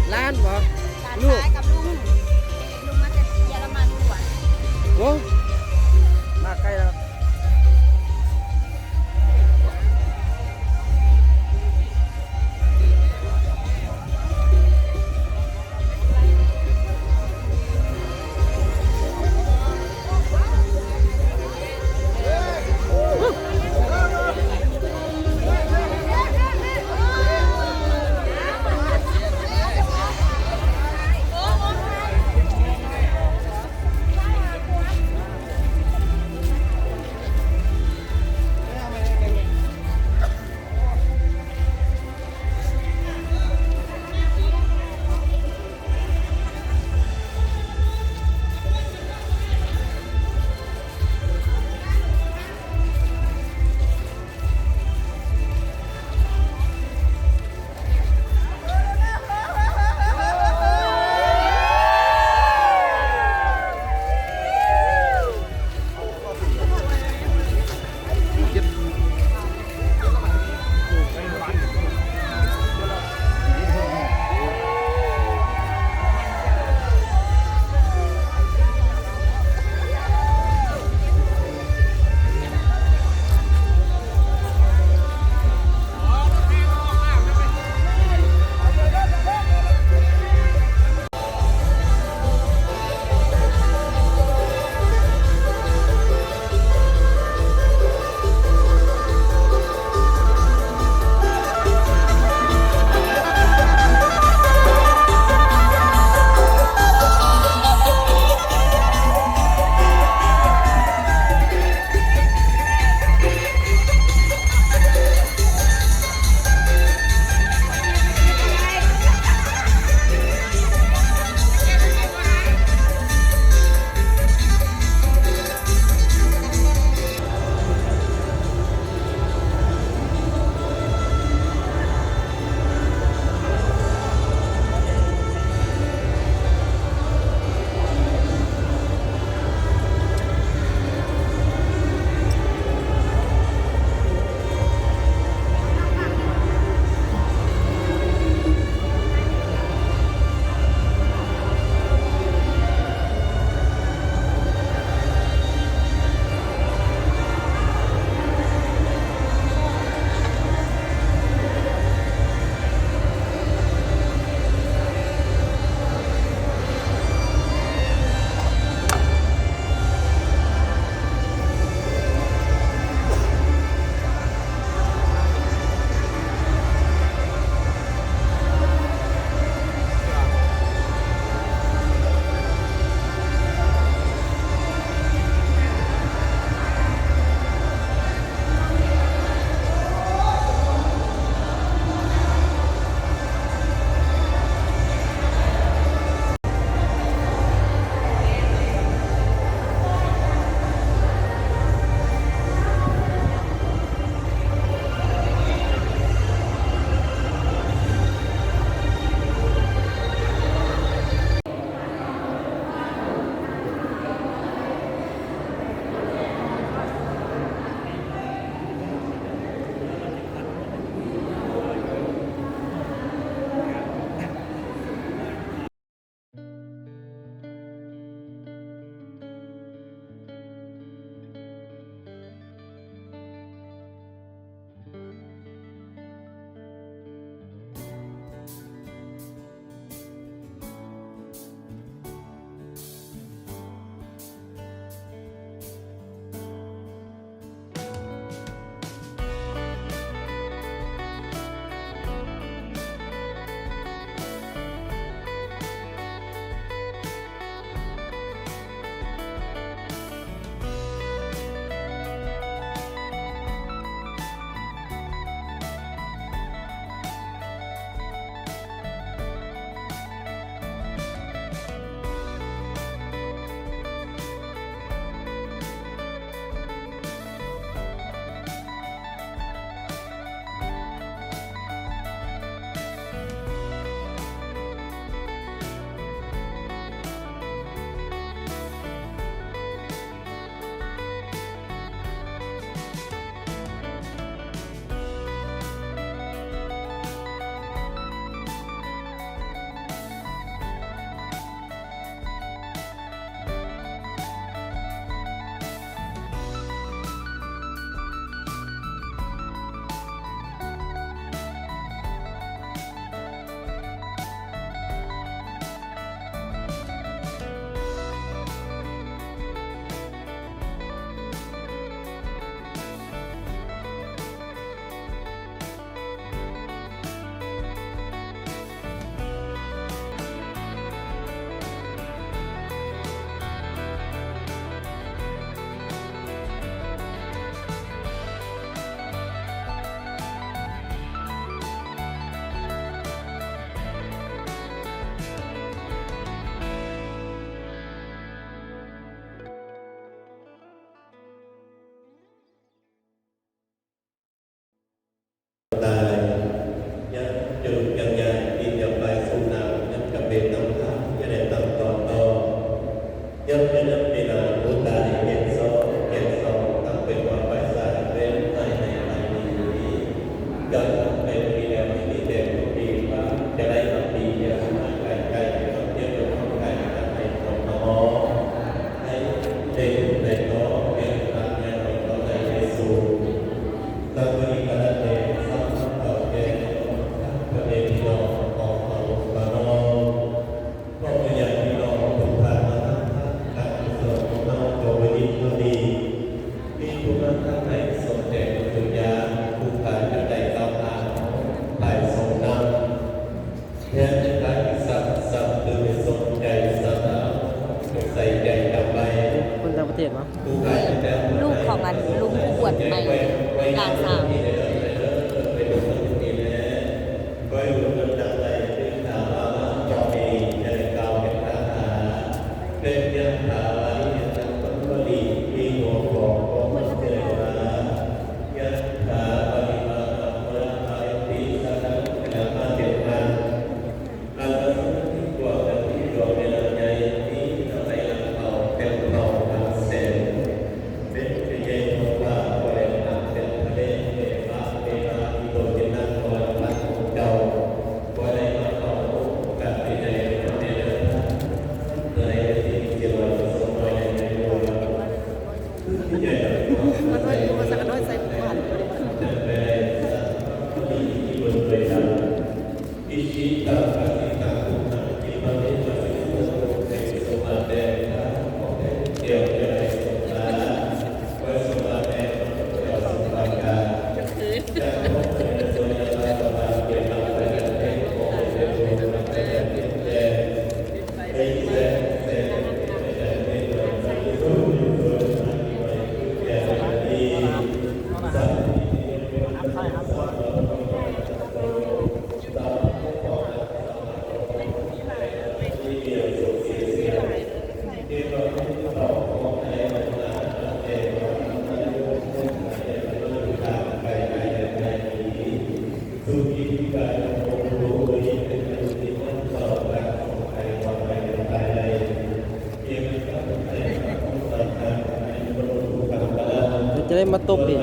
ຫຼານບໍ່? ຫຼານຊາຍກັບລຸງ ລຸງມາແຕ່ເຢຍລະມັນດ່ວນ. ໂອ້ ມາໄກແລ້ວ. ໂອ້ ຕາຍ ຍັງຈຸຍັງຍານທີ່ຈະໄປສູ່ນ້ຳ ຍັງຈຳເປັນນຳທາງຈະໄດ້ຕັ້ງຕອນຕໍ່ ຍັງຈະນຳເວລາຜູ້ຕາຍເຮັດຊອງເຮັດຊອງ ຕັ້ງເປັນວ່າໄປສາຍເປັນໄປໃນໄປນີ້ ກະຕັ້ງເປັນທີ່ແລ້ວທີ່ແຕ່ຜູ້ດີວ່າຈະໄດ້ຮັບດີຈາກມາໄກໄກ ເຈົ້າເຈົ້າຂອງໄກໃຫ້ຕົນມາຮອດ ໃຫ້ໄດ້ໄດ້ຕໍ່ເປັນພະຍານຕໍ່ໄດ້ໃນສູງ ແລະ ກໍອີກກະນັ້ນເອງ ສຳລັບເຖົ້າແກ່ຂອງພະເອກພີ່ນ້ອງຂອງເຮົາ ພວກເຮົາ ພວກຍາດພີ່ນ້ອງທຸກທ່ານມານຳທາງການກຸສົນຂອງເຮົາ ຂອງວັນນີ້ເທົ່ານີ້ ມີຜູ້ມາທາງໃດສົນໃຈທຸກຢ່າງ ຜູ້ຂ້າຈະໄດ້ກ່າວຫາເຮົາ ໄປສົ່ງນຳ ແທນຈະກາຍສັດສັດ ຄືສົນໃຈສັດ ໃສ່ໃຈຈຳໄວ້ ຄົນຕ່າງປະເທດຫວາ? ລູກຂອງອັນ ລຸງຜູ້ບວດໃໝ່ ຫຼານສາວ ຈະໄດ້ມາຕົບອີກ.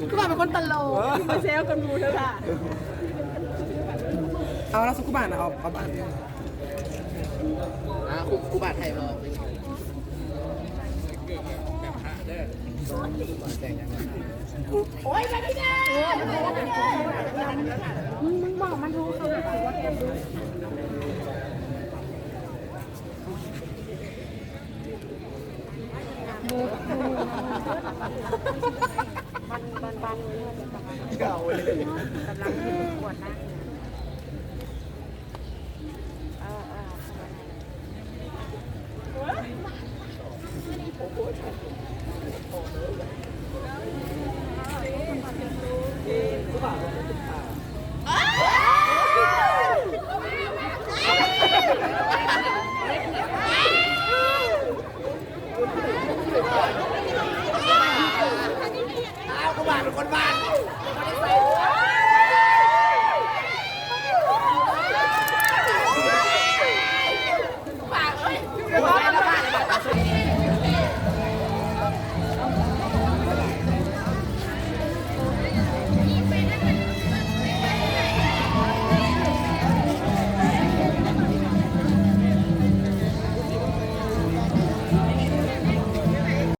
ຄືວ່າເປັນຄົນຕະຫຼົກ ມາແຊວກັບໝູ່ເດີລະ. ເອົາລະ ສຸຂຸບານນະ ເອົາ ເອົາບານ ອ່າ ຄູ ຄູບາໄທບອກ ໂອ້ຍ ມານີ້ເດີ ມານີ້ເດີ ມຶງ ມຶງບອກມັນໂທເຂົ້າຫາກູວ່າແກບດູ. ເອີ ເອີ. Bye.